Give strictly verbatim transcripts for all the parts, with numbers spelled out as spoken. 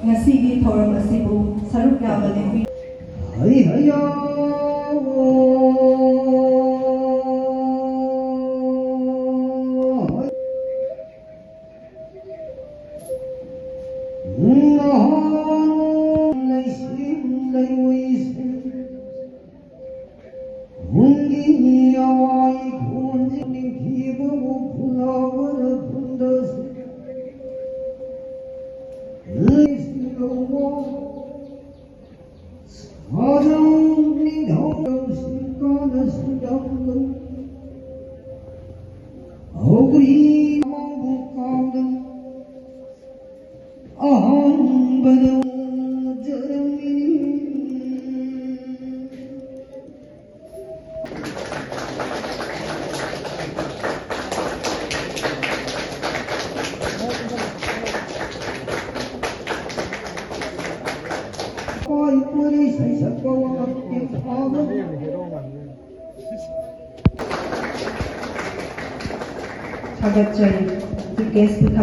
ꯉꯁꯤꯒꯤ ꯊꯧꯔꯝ ꯑꯁꯤꯕꯨ ꯁꯔꯨꯛ ꯌꯥꯕ ꯂꯦꯡꯕꯤ- ꯊꯥꯒꯠꯆꯔꯤ꯫ ꯇꯤꯀꯦꯠꯁꯨ ꯊꯥ-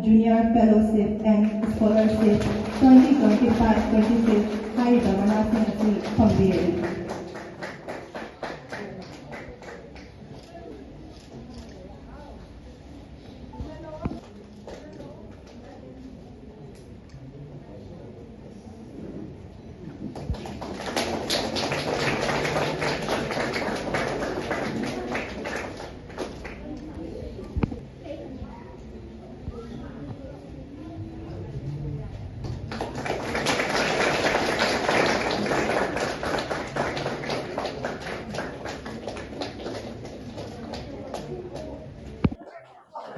Junior Fellowship and Scholarship twenty twenty-five twenty-six ꯍꯥꯏꯔꯤꯕ ꯃꯅꯥꯁꯤꯡ ꯑꯁꯤ ꯐꯪꯕꯤꯔꯛꯏ꯫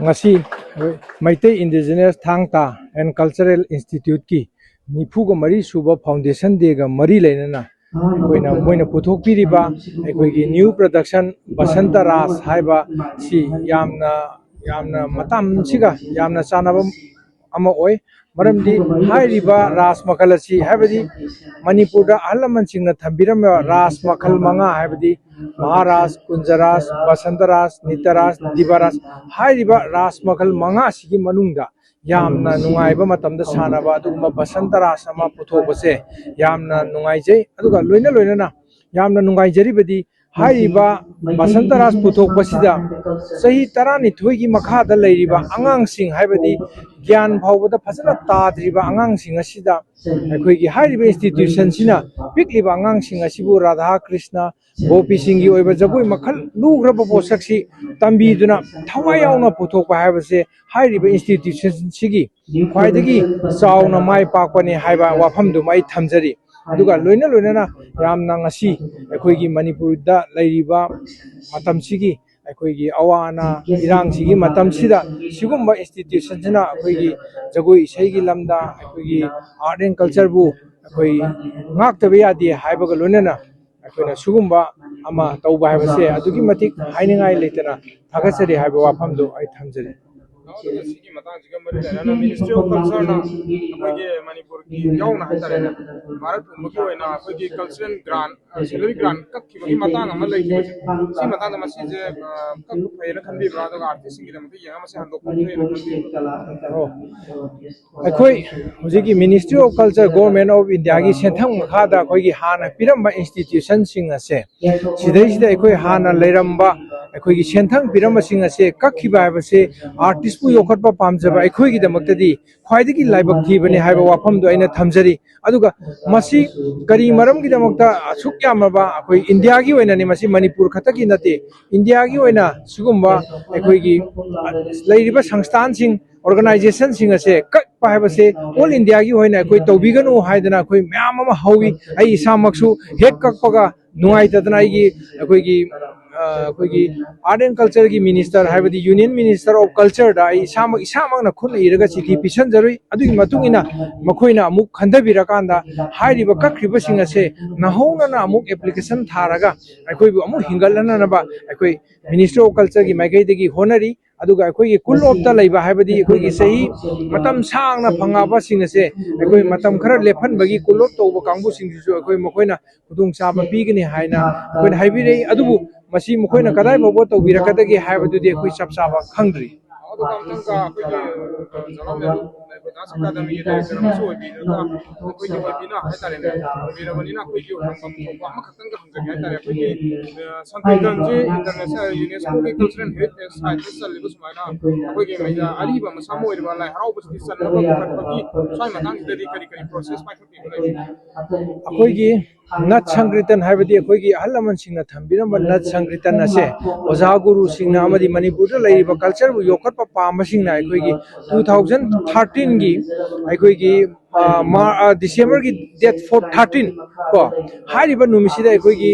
ꯉꯁꯤ ꯃꯩꯇꯩ ꯏꯟꯗꯤꯖꯤꯅꯁ ꯊꯥꯡ ꯇꯥ ꯑꯦꯟ ꯀꯜꯆꯔꯦꯜ ꯏꯟꯁꯇꯤꯇ꯭ꯌꯨꯠꯀꯤ ꯅꯤꯐꯨꯒ ꯃꯔꯤ ꯁꯨꯕ ꯐꯥꯎꯟꯗꯦꯁꯟ ꯗꯦꯒ ꯃꯔꯤ ꯂꯩꯅꯅ ꯑꯩꯈꯣꯏꯅ, ꯃꯣꯏꯅ ꯄꯨꯊꯣꯛꯄꯤꯔꯤꯕ ꯑꯩꯈꯣꯏꯒꯤ ꯅ꯭ꯌꯨ ꯄ꯭ꯔꯗꯛꯁꯟ ꯕꯁꯟꯇ ꯔꯥꯁ ꯍꯥꯏꯕ ꯁꯤ ꯌꯥꯝꯅ, ꯌꯥꯝꯅ ꯃꯇꯝꯁꯤꯒ ꯌꯥꯝꯅ ꯆꯥꯟꯅꯕ ꯑꯃ ꯑꯣꯏ꯫ ꯃꯔꯝꯗꯤ ꯍꯥꯏꯔꯤꯕ ꯔꯥꯖ ꯃꯈꯜ ꯑꯁꯤ, ꯍꯥꯏꯕꯗꯤ ꯃꯅꯤꯄꯨꯔꯗ ꯑꯍꯜ ꯂꯃꯟꯁꯤꯡꯅ ꯊꯝꯕꯤꯔꯝꯕ ꯔꯥꯖ ꯃꯈꯜ ꯃꯉꯥ, ꯍꯥꯏꯕꯗꯤ ꯃꯍꯥꯔꯥꯖ, ꯀꯨꯟꯖꯔꯥꯖ, ꯕꯁꯟꯇꯔꯥꯖ, ꯅꯤꯇꯔꯥꯖ, ꯗꯤꯕꯥꯔꯥꯖ, ꯍꯥꯏꯔꯤꯕ ꯔꯥꯖ ꯃꯈꯜ ꯃꯉꯥꯁꯤꯒꯤ ꯃꯅꯨꯡꯗ ꯌꯥꯝꯅ ꯅꯨꯡꯉꯥꯏꯕ ꯃꯇꯝꯗ ꯁꯥꯟꯅꯕ ꯑꯗꯨꯒꯨꯝꯕ ꯕꯁꯟꯇ ꯔꯥꯁ ꯑꯃ ꯄꯨꯊꯣꯛꯄꯁꯦ ꯌꯥꯝꯅ ꯅꯨꯡꯉꯥꯏꯖꯩ꯫ ꯑꯗꯨꯒ ꯂꯣꯏꯅ ꯂꯣꯏꯅꯅ ꯌꯥꯝꯅ ꯅꯨꯡꯉꯥꯏꯖꯔꯤꯕꯗꯤ, ꯍꯥꯏꯔꯤꯕ ꯕꯁꯟꯇ ꯔꯥꯁ ꯄꯨꯊꯣꯛꯄꯁꯤꯗ ꯆꯍꯤ ꯇꯔꯥꯅꯤꯊꯣꯏꯒꯤ ꯃꯈꯥꯗ ꯂꯩꯔꯤꯕ ꯑꯉꯥꯡꯁꯤꯡ, ꯍꯥꯏꯕꯗꯤ ꯒ꯭ꯌꯥꯟ ꯐꯥꯎꯕꯗ ꯐꯖꯅ ꯇꯥꯗ꯭ꯔꯤꯕ ꯑꯉꯥꯡꯁꯤꯡ ꯑꯁꯤꯗ ꯑꯩꯈꯣꯏꯒꯤ ꯍꯥꯏꯔꯤꯕ ꯏꯟꯁꯇꯤꯇ꯭ꯌꯨꯁꯟꯁꯤꯅ ꯄꯤꯛꯂꯤꯕ ꯑꯉꯥꯡꯁꯤꯡ ꯑꯁꯤꯕꯨ ꯔꯥꯙꯥ ꯀ꯭ꯔꯤꯁꯅ, ꯒꯣꯄꯤꯁꯤꯡꯒꯤ ꯑꯣꯏꯕ ꯖꯒꯣꯏ ꯃꯈꯜ ꯂꯨꯈ꯭ꯔꯕ ꯄꯣꯠꯁꯛꯁꯤ ꯇꯝꯕꯤꯗꯨꯅ ꯊꯋꯥꯏ ꯌꯥꯎꯅ ꯄꯨꯊꯣꯛꯄ ꯍꯥꯏꯕꯁꯦ ꯍꯥꯏꯔꯤꯕ ꯏꯟꯁꯇꯤꯇ꯭ꯌꯨꯁꯟꯁꯤꯒꯤ ꯈ꯭ꯋꯥꯏꯗꯒꯤ ꯆꯥꯎꯅ ꯃꯥꯏ ꯄꯥꯛꯄꯅꯤ ꯍꯥꯏꯕ ꯋꯥꯐꯝꯗꯨꯃ ꯑꯩ ꯊꯝꯖꯔꯤ꯫ ꯑꯗꯨꯒ ꯂꯣꯏꯅ ꯂꯣꯏꯅꯅ ꯌꯥꯝꯅ ꯉꯁꯤ ꯑꯩꯈꯣꯏꯒꯤ ꯃꯅꯤꯄꯨꯔꯗ ꯂꯩꯔꯤꯕ ꯃꯇꯝꯁꯤꯒꯤ, ꯑꯩꯈꯣꯏꯒꯤ ꯑꯋꯥ ꯑꯅꯥ ꯏꯔꯥꯡꯁꯤꯒꯤ ꯃꯇꯝꯁꯤꯗ ꯁꯤꯒꯨꯝꯕ ꯏꯟꯁꯇꯤꯇ꯭ꯌꯨꯁꯟꯁꯤꯅ ꯑꯩꯈꯣꯏꯒꯤ ꯖꯒꯣꯏ ꯏꯁꯩꯒꯤ ꯂꯝꯗ, ꯑꯩꯈꯣꯏꯒꯤ ꯑꯥꯔꯠ ꯑꯦꯟ ꯀꯜꯆꯔꯕꯨ ꯑꯩꯈꯣꯏ ꯉꯥꯛꯇꯕ ꯌꯥꯗꯦ ꯍꯥꯏꯕꯒ ꯂꯣꯏꯅꯅ ꯑꯩꯈꯣꯏꯅ ꯁꯤꯒꯨꯝꯕ ꯑꯃ ꯇꯧꯕ ꯍꯥꯏꯕꯁꯦ ꯑꯗꯨꯛꯀꯤ ꯃꯇꯤꯛ ꯍꯥꯏꯅꯤꯡꯉꯥꯏ ꯂꯩꯇꯅ ꯊꯥꯒꯠꯆꯔꯤ ꯍꯥꯏꯕ ꯋꯥꯐꯝꯗꯨ ꯑꯩ ꯊꯝꯖꯔꯤ꯫ ꯑꯗꯨꯒ ꯁꯤꯒꯤ ꯃꯇꯥꯡꯁꯤꯒ ꯃꯔꯤ ꯂꯩꯅꯅ Ministry of Culture ꯅ ꯑꯩꯈꯣꯏꯒꯤ ꯃꯅꯤꯄꯨꯔꯒꯤ ꯌꯥꯎꯅ ꯍꯥꯏꯇꯥꯔꯦꯅꯦ, ꯚꯥꯔꯠ ꯄꯨꯝꯕꯒꯤ ꯑꯣꯏꯅ ꯑꯩꯈꯣꯏꯒꯤ cultural grant, salary grant ꯀꯛꯈꯤꯕꯒꯤ ꯃꯇꯥꯡ ꯑꯃ ꯂꯩꯈꯤꯕꯁꯦ, ꯁꯤ ꯃꯇꯥꯡꯗ ꯃꯁꯤꯁꯦ, ꯑ, ꯀꯛꯄ ꯐꯩꯌꯦꯅ ꯈꯟꯕꯤꯕ꯭ꯔꯥ? ꯑꯗꯨꯒ artist ꯁꯤꯡꯒꯤꯗꯃꯛꯇ ꯌꯦꯡꯉꯒ ꯃꯁꯤ ꯍꯟꯗꯣꯛꯄ ꯐꯩꯌꯦꯅ ꯈꯟꯕꯤꯕ꯭ꯔꯥ? ꯑꯣ꯫ ꯑꯩꯈꯣꯏ ꯍꯧꯖꯤꯛꯀꯤ Ministry of Culture, Government of India ꯒꯤ ꯁꯦꯟꯊꯪ ꯃꯈꯥꯗ ꯑꯩꯈꯣꯏꯒꯤ ꯍꯥꯟꯅ ꯄꯤꯔꯝꯕ ꯏꯟꯁꯇꯤꯇ꯭ꯌꯨꯁꯟꯁꯤꯡ ꯑꯁꯦ, ꯁꯤꯗꯩꯁꯤꯗ ꯑꯩꯈꯣꯏ ꯍꯥꯟꯅ ꯂꯩꯔꯝꯕ, ꯑꯩꯈꯣꯏꯒꯤ ꯁꯦꯟꯊꯪ ꯄꯤꯔꯝꯕꯁꯤꯡ ꯑꯁꯦ ꯀꯛꯈꯤꯕ ꯍꯥꯏꯕꯁꯦ artist ꯄꯨ ꯌꯣꯛꯈꯠꯄ ꯄꯥꯝꯖꯕ ꯑꯩꯈꯣꯏꯒꯤꯗꯃꯛꯇꯗꯤ ꯈ꯭ꯋꯥꯏꯗꯒꯤ ꯂꯥꯏꯕꯛ ꯊꯤꯕꯅꯤ ꯍꯥꯏꯕ ꯋꯥꯐꯝꯗꯨ ꯑꯩꯅ ꯊꯝꯖꯔꯤ꯫ ꯑꯗꯨꯒ ꯃꯁꯤ ꯀꯔꯤ ꯃꯔꯝꯒꯤꯗꯃꯛꯇ ꯑꯁꯨꯛ ꯌꯥꯝꯂꯕ, ꯑꯩꯈꯣꯏ ꯏꯟꯗꯤꯌꯥꯒꯤ ꯑꯣꯏꯅꯅꯤ, ꯃꯁꯤ ꯃꯅꯤꯄꯨꯔ ꯈꯛꯇꯒꯤ ꯅꯠꯇꯦ, ꯏꯟꯗꯤꯌꯥꯒꯤ ꯑꯣꯏꯅ ꯁꯤꯒꯨꯝꯕ ꯑꯩꯈꯣꯏꯒꯤ ꯂꯩꯔꯤꯕ ꯁꯪꯁꯊꯥꯟꯁꯤꯡ, organization ꯁꯤꯡ ꯑꯁꯦ ꯀꯛꯄ ꯍꯥꯏꯕꯁꯦ all India ꯒꯤ ꯑꯣꯏꯅ ꯑꯩꯈꯣꯏ ꯇꯧꯕꯤꯒꯅꯨ ꯍꯥꯏꯗꯅ ꯑꯩꯈꯣꯏ ꯃꯌꯥꯝ ꯑꯃ ꯍꯧꯋꯤ꯫ ꯑꯩ ꯏꯁꯥꯃꯛꯁꯨ ꯍꯦꯛ ꯀꯛꯄꯒ ꯅꯨꯡꯉꯥꯏꯇꯗꯅ ꯑꯩꯒꯤ, ꯑꯩꯈꯣꯏꯒꯤ, ꯑ, ꯑꯩꯈꯣꯏꯒꯤ Art and Culture ꯒꯤ Minister, ꯍꯥꯏꯕꯗꯤ Union Minister of Culture ꯗ ꯑꯩ ꯏꯁꯥꯃꯛ, ꯏꯁꯥꯃꯛꯅ ꯈꯨꯠꯅ ꯏꯔꯒ ꯆꯤꯊꯤ ꯄꯤꯁꯟꯖꯔꯨꯏ꯫ ꯑꯗꯨꯒꯤ ꯃꯇꯨꯡ ꯏꯟꯅ ꯃꯈꯣꯏꯅ ꯑꯃꯨꯛ ꯈꯟꯊꯕꯤꯔꯀꯥꯟꯗ ꯍꯥꯏꯔꯤꯕ ꯀꯛꯈ꯭ꯔꯤꯕꯁꯤꯡ ꯑꯁꯦ ꯅꯧꯍꯧꯅꯅ ꯑꯃꯨꯛ application ꯊꯥꯔꯒ ꯑꯩꯈꯣꯏꯕꯨ ꯑꯃꯨꯛ ꯍꯤꯡꯒꯠꯍꯟꯅꯅꯕ ꯑꯩꯈꯣꯏ Ministry of Culture ꯒꯤ ꯃꯥꯏꯀꯩꯗꯒꯤ ꯍꯣꯠꯅꯔꯤ꯫ ꯑꯗꯨꯒ ꯑꯩꯈꯣꯏꯒꯤ ꯀꯨꯜ ꯑꯣꯐꯇ ꯂꯩꯕ, ꯍꯥꯏꯕꯗꯤ ꯑꯩꯈꯣꯏꯒꯤ ꯆꯍꯤ ꯃꯇꯝ ꯁꯥꯡꯅ ꯐꯪꯉꯛꯑꯕꯁꯤꯡ ꯑꯁꯦ ꯑꯩꯈꯣꯏ ꯃꯇꯝ ꯈꯔ ꯂꯦꯞꯍꯟꯕꯒꯤ ꯀꯨꯜ ꯑꯣꯐ ꯇꯧꯕ ꯀꯥꯡꯕꯨꯁꯤꯡꯁꯤꯁꯨ ꯑꯩꯈꯣꯏ ꯃꯈꯣꯏꯅ ꯈꯨꯗꯣꯡꯆꯥꯕ ꯄꯤꯒꯅꯤ ꯍꯥꯏꯅ ꯑꯩꯈꯣꯏꯅ ꯍꯥꯏꯕꯤꯔꯛꯏ꯫ ꯑꯗꯨꯕꯨ ꯃꯁꯤ ꯃꯈꯣꯏꯅ ꯀꯗꯥꯏ ꯐꯥꯎꯕ ꯇꯧꯕꯤꯔꯛꯀꯗꯒꯦ ꯍꯥꯏꯕꯗꯨꯗꯤ ꯑꯩꯈꯣꯏ ꯆꯞ ꯆꯥꯕ ꯈꯪꯗ꯭ꯔꯤ꯫ ꯑꯗꯨꯒ ꯑꯃꯨꯛꯇꯪꯒ ꯑꯩꯈꯣꯏꯒꯤ, ꯑ, ꯖꯋꯥꯍꯔꯂꯥꯜ ꯅꯦꯍꯔꯨ ꯗꯥꯟꯁ ꯑꯦꯀꯥꯗꯃꯤꯒꯤ ꯗꯥꯏꯔꯦꯛꯇꯔ ꯑꯃꯁꯨ ꯑꯣꯏꯕꯤꯔꯒ ꯑꯩꯈꯣꯏꯒꯤ ꯑꯣꯏꯕꯤꯅ ꯍꯥꯏꯇꯥꯔꯦꯅꯦ, ꯑꯣꯏꯕꯤꯔꯕꯅꯤꯅ ꯑꯩꯈꯣꯏꯒꯤ ꯍꯪꯐꯝ ꯊꯣꯛꯄ ꯑꯃꯈꯛꯇꯪꯒ ꯍꯪꯖꯒꯦ ꯍꯥꯏꯇꯥꯔꯦ꯫ ꯑꯩꯈꯣꯏꯒꯤ, ꯑ, ꯁꯪꯀꯤꯔꯇꯟꯁꯤ ꯏꯟꯇꯔꯅꯦꯁꯅꯦꯜ ꯌꯨꯅꯦꯁꯀꯣꯒꯤ ꯀꯜꯆꯔꯦꯜ ꯍꯦꯔꯤꯇꯦꯖ ꯁꯥꯏꯠꯇ ꯆꯜꯂꯤꯕ ꯁꯨꯃꯥꯏꯅ ꯑꯩꯈꯣꯏꯒꯤ ꯃꯩ-, ꯑꯔꯤꯕ ꯃꯁꯥꯃꯛ ꯑꯣꯏꯔꯤꯕ ꯂꯥꯏ ꯍꯔꯥꯎꯕꯁꯤꯗꯤ ꯆꯟꯅꯕ ꯄꯨꯈꯠꯄꯒꯤ ꯁ꯭ꯋꯥꯏ ꯃꯇꯥꯡꯁꯤꯗꯗꯤ ꯀꯔꯤ ꯀꯔꯤ ꯄ꯭ꯔꯣꯁꯦꯁ ꯄꯥꯏꯈꯠꯄꯤꯕ ꯂꯩꯕꯒꯦ? ꯑꯩꯈꯣꯏꯒꯤ ꯅꯠ ꯁꯪꯀ꯭ꯔꯤꯇꯟ ꯍꯥꯏꯕꯗꯤ ꯑꯩꯈꯣꯏꯒꯤ ꯑꯍꯜ ꯂꯃꯟꯁꯤꯡꯅ ꯊꯝꯕꯤꯔꯝꯕ ꯅꯠ ꯁꯪꯀ꯭ꯔꯤꯇꯟ ꯑꯁꯦ ꯑꯣꯖꯥ ꯒꯨꯔꯨꯁꯤꯡꯅ ꯑꯃꯗꯤ ꯃꯅꯤꯄꯨꯔꯗ ꯂꯩꯔꯤꯕ ꯀꯜꯆꯔꯕꯨ ꯌꯣꯛꯈꯠꯄ ꯄꯥꯝꯕꯁꯤꯡꯅ ꯑꯩꯈꯣꯏꯒꯤ ꯇꯨ ꯊꯥꯎꯖꯟ ꯊꯥꯔꯇꯤꯟꯒꯤ ꯑꯩꯈꯣꯏꯒꯤ, ꯑ, ꯃꯥ-, ꯑ, ꯗꯤꯁꯦꯝꯕꯔꯒꯤ ꯗꯦꯠ ꯐꯣꯔ, ꯊꯥꯔꯇꯤꯟ ꯀꯣ, ꯍꯥꯏꯔꯤꯕ ꯅꯨꯃꯤꯠꯁꯤꯗ ꯑꯩꯈꯣꯏꯒꯤ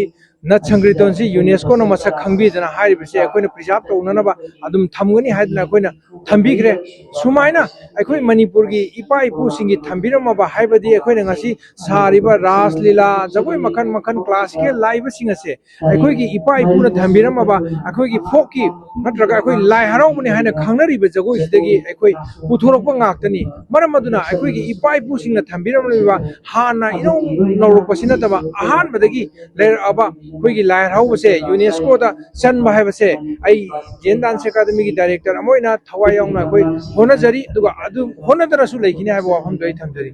ꯅꯠ ꯁꯪꯀ꯭ꯔꯤꯇꯟꯁꯤ ꯌꯨꯅꯦꯁꯀꯣꯅ ꯃꯁꯛ ꯈꯪꯕꯤꯗꯅ ꯍꯥꯏꯔꯤꯕꯁꯦ ꯑꯩꯈꯣꯏꯅ ꯄ꯭ꯔꯤꯖꯥꯕ ꯇꯧꯅꯅꯕ ꯑꯗꯨꯝ ꯊꯝꯒꯅꯤ ꯍꯥꯏꯗꯅ ꯑꯩꯈꯣꯏꯅ ꯊꯝꯕꯤꯈ꯭ꯔꯦ꯫ ꯁꯨꯃꯥꯏꯅ ꯑꯩꯈꯣꯏ ꯃꯅꯤꯄꯨꯔꯒꯤ ꯏꯄꯥ ꯏꯄꯨꯁꯤꯡꯒꯤ ꯊꯝꯕꯤꯔꯝꯃꯕ, ꯍꯥꯏꯕꯗꯤ ꯑꯩꯈꯣꯏꯅ ꯉꯁꯤ ꯁꯥꯔꯤꯕ ꯔꯥꯁ ꯂꯤꯂꯥ, ꯖꯒꯣꯏ ꯃꯈꯜ ꯃꯈꯜ, ꯀ꯭ꯂꯥꯁꯤꯀꯦꯜ ꯂꯥꯛꯏꯕꯁꯤꯡ ꯑꯁꯦ ꯑꯩꯈꯣꯏꯒꯤ ꯏꯄꯥ ꯏꯄꯨꯅ ꯊꯝꯕꯤꯔꯝꯃꯕ ꯑꯩꯈꯣꯏꯒꯤ ꯐꯣꯛꯀꯤ ꯅꯠꯇ꯭ꯔꯒ ꯑꯩꯈꯣꯏ ꯂꯥꯏ ꯍꯔꯥꯎꯕꯅꯤ ꯍꯥꯏꯅ ꯈꯪꯅꯔꯤꯕ ꯖꯒꯣꯏꯁꯤꯗꯒꯤ ꯑꯩꯈꯣꯏ ꯄꯨꯊꯣꯔꯛꯄ ꯉꯥꯛꯇꯅꯤ꯫ ꯃꯔꯝ ꯑꯗꯨꯅ ꯑꯩꯈꯣꯏꯒꯤ ꯏꯄꯥ ꯏꯄꯨꯁꯤꯡꯅ ꯊꯝꯕꯤꯔꯝꯂꯤꯕ ꯍꯥꯟꯅ ꯏꯅꯧ ꯅꯧꯔꯛꯄꯁꯤ ꯅꯠꯇꯕ ꯑꯍꯥꯟꯕꯗꯒꯤ ꯂꯩꯔꯛꯑꯕ ꯑꯩꯈꯣꯏꯒꯤ ꯂꯥꯏ ꯍꯔꯥꯎꯕꯁꯦ ꯌꯨꯅꯦꯁꯀꯣꯗ ꯆꯟꯕ ꯍꯥꯏꯕꯁꯦ ꯑꯩ ꯖꯦꯟ ꯗꯥꯟꯁ ꯑꯦꯀꯥꯗꯃꯤꯒꯤ ꯗꯥꯏꯔꯦꯛꯇꯔ ꯑꯃ ꯑꯣꯏꯅ ꯊꯋꯥꯏ ꯌꯥꯎꯅ ꯑꯩꯈꯣꯏ ꯍꯣꯠꯅꯖꯔꯤ, ꯑꯗꯨꯒ ꯑꯗꯨ ꯍꯣꯠꯅꯗꯅꯁꯨ ꯂꯩꯈꯤꯅꯤ ꯍꯥꯏꯕ ꯋꯥꯐꯝꯗꯣ ꯑꯩ ꯊꯝꯖꯔꯤ꯫